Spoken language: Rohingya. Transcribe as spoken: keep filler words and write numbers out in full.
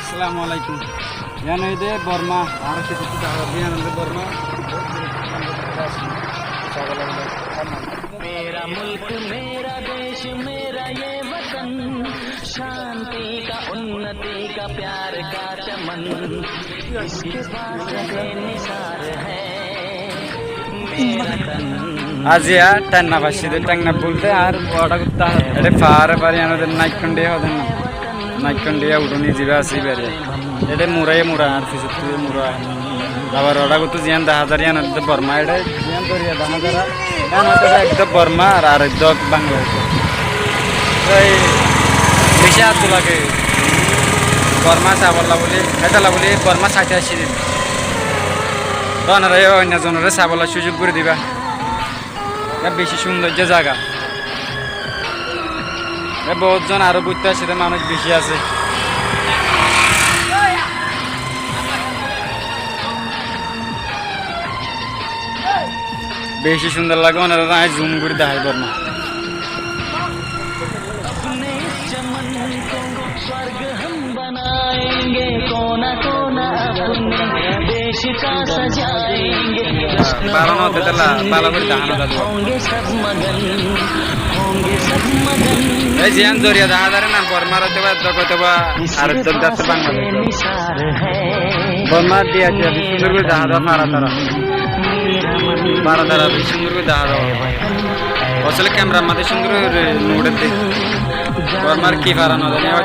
Assalamu alaikum. Yián óilde Borma, añára kissú kissú dahá zar de yián óilde Borma. میرا ملک، میرا دیش، میرا یہ وطن، شانتی کا، انتی کا، پیار کا چمن، اس کے پاس بے نثار ہے میرا تن۔ Aijja thénna faiccí de, thénna bólte ar uçá gutta. Ede fare fare yián óilde Naikkon Diya hoó de na. Naikkon Diya uçóni ziba asé ibare. Ede mura ye mura, ar fisóttu ye mura. Abar uçá gutta ziyán dahá zar yián óilde Borma, ede ziyán doriya dahá zar, yián óilde ekdom Borma ar, ar ekdom Bangladesh. Toi beci añttu lage Borma saibolla buli, hétolla buli Borma saite aiccí de. Toi onora ye oinno zonore saibolla cúzuk gorí diba. Yián beci cúndor zaga. Yián bout zon aró gúrte aiccí de, manúic beci asé. Beci cúndor lage, onorare añí zoom gorí dahái Borma. Bála no de, tala bála gorí dahá no zar de. Ei ziyán doriya dahá zar na, Bormar óito ba, eddok óito ba, ar eddok zar Bangladesh. Bormar diya diya beci cúndor gorí dahá zar, fara tara. Fara tara beci cúndor gorí dahá zar. Asóle kemrar mazé cúndor gorí no uçé de. Bormar ki fara no zani, abar